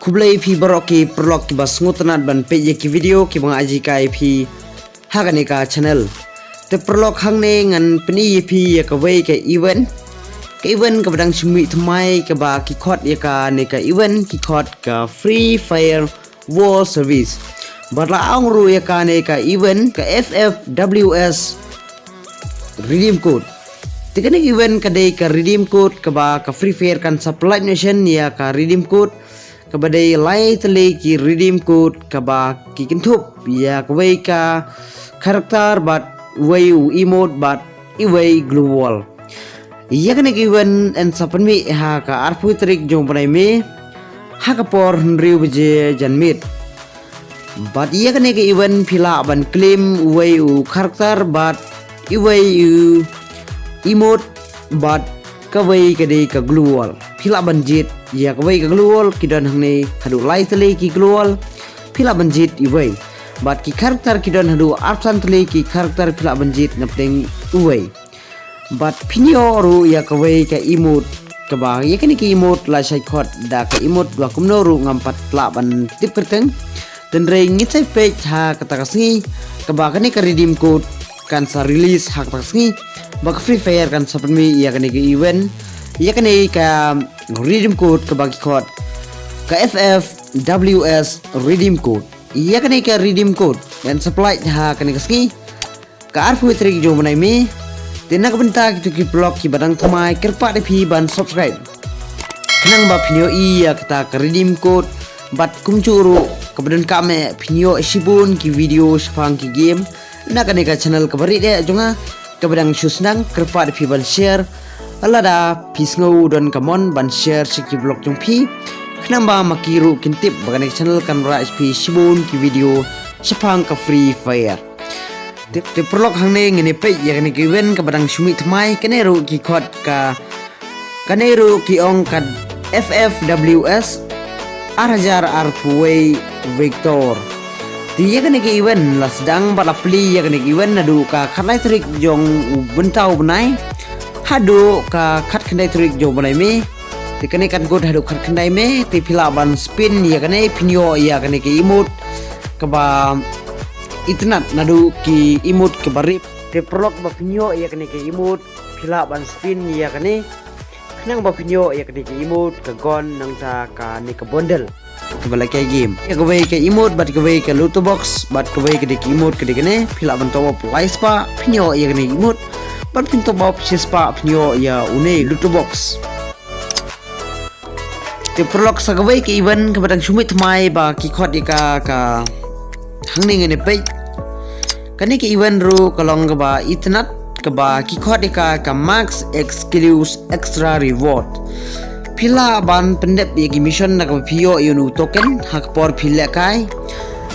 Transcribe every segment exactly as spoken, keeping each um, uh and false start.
Khublei phi baroh ki paralok kiba sngewtynnat ban peit ïa ki video kiba nga ai kai phi ha kane ka channel. Te paralok, hangne ngan pyni ïa phi ïa kawei ka event. Ka event kaba dang shu mih thymmai kaba ki khot ïa kane ka event ki khot ka Free Fire World Service. Bad la ong ruh ïa kane ka event ka F F W S Redeem Code. Te kane ka event ka dei ka redeem code kaba ka Free Fire kan sa pynlait noh shen ïa ka redeem code kaba dei lai tylli ki redeem code kaba ki kynthup ïa kawei ka character bad wei u emote bad iwei gloo wall. Ïa kane ka event yn sa pynmih ha ka arphew tarik jong u bnai May ha ka por hynriew baje janmiet. Bad ïa kane ka event phi lah ban claim uwei u character bad iwei u emote bad kawei ka dei ka gloo wall. Phi lah ban jied ïa kawei ka gloo wall, ki don hangne haduh lai tylli ki gloo wall. Phi lah ban jied iwei. Bad ki character ki don haduh arphew san tylli ki character, phi lah ban jied na pdeng uwei. Bad phin ïoh ruh ïa kawei ka emote kaba ïa kane ka emote la shait khot da ka emote ba kumno ruh ngam pat lah ban tip kyrteng. Hynrei ngin sa peit ha kata ka sngi kaba kane ka redeem code kan sa release ha kata ka sngi ba ka Free Fire kan sa pynmih ïa kane ka event, ïa kane ka redeem code kaba ki khot ka F F W S redeem code. Ïa kane ka redeem code yn sa pynlait ha kane ka sngi ka arphew tarik jong u bnai May. Te na ka bynta kito ki paralok kiba dang thymmai, kyrpad ïa phi ban subscribe khnang ba phin ïohi ïa kata ka redeem code. Bad kumjuh ruh kaba donkam eh, phin ïoh shibun ki video shaphang ki game na kane ka channel kaba rit eh jong nga kaba dang shu sdang. Kyrpad ïa phi ban share lada phi sngew don ka mon ban share sha ki paralok jong phi, khnang ba ma ki ruh kin tip ba kane ka channel kan wanrah ïa phi shibun ki video shaphang ka Free Fire. Te, te paralok, hangne ngin ïa peit ïa kane ka event kaba dang shu mih thymmai, kane ruh ki khot ka, kane ruh ki ong ka F F W S ar hajar arphew wei Victor. Te ïa kane ka event la sdang bad la plie ïa kane ka event naduh ka khatlai tarik jong u bynta u bnai haduh ka khatkhyndai tarik jong u bnai May. Te kane kan kut haduh khatkhyndai May, te phi lah ban spin ïa kane, phin ïoh ïa kane ka emote kaba itynnat naduh ki emote kiba rip. Te paralok, ba phin ïoh ïa kane ka emote phi lah ban spin ïa kane, khnang ba phin ïoh ïa kane ka emote, ka gun nangta kane ka bundle kaba la kai game. Ïa kawei ka emote bad kawei ka loot box bad kawei ka dei ka emote ka dei kane, phi lah ban top up lai spah phin ïoh ïa kane ka emote, bad phin top up shi spah phin ïoh ïa une loot box. Te paralok, sa kawei ka event kaba dang shu mih thymmai ba ki khot ïa ka, ka hangne ngin ïa peit. Kane ka event ruh ka long kaba itynnat kaba ki khot ïa ka, ka Max Exclusive Extra Reward. Phi lah ban pyndep ïa ki mission na kaba phi ïoh ïa une u token ha ka por phi lehkai.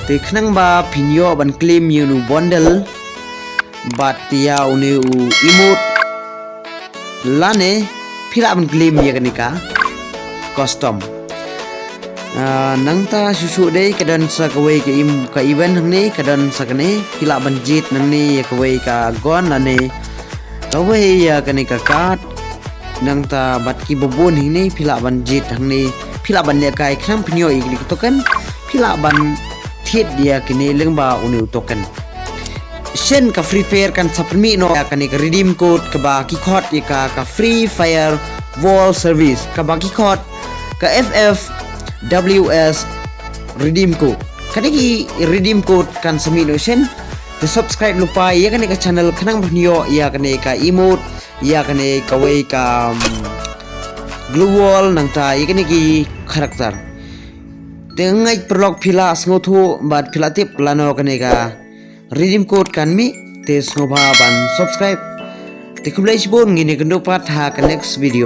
Te khnang ba phin ïoh ban claim ïa une u bundle bad ïa une u emote, lane phi lah ban claim ïa kane ka custom. Ah, nangta shuh shuh dei ka don sa kawei ka im-, ka event hangne, ka don sa kane, phi lah ban jied nangne ïa kawei ka gun lane kawei ïa kane ka card. Nangta bad kiba bun hangne phi lah ban jied hangne, phi lah ban lehkai khnang phin ïoh ïa kine ki token, phi lah ban thied ïa kine lyngba une u token. Shen ka Free Fire kan sa pynmih noh ïa kane ka redeem code kaba ki khot ïa ka, ka Free Fire World Service, kaba ki khot ka F F W S redeem code. Kane ki redeem code kan sa mih noh shen. Te subscribe lypa ïa kane ka channel khnang ba phin ïoh ïa kane ka emote, ïa kane kawei ka, um, gloo wall nangta ïa kane ki character. Te nga ngeit paralok phi la sngewthuh bad phi la tip lano kane ka redeem code kan mih, te sngewbha ban subscribe. Te khublei shibun, ngin ïa kynduh pat ha ka next video.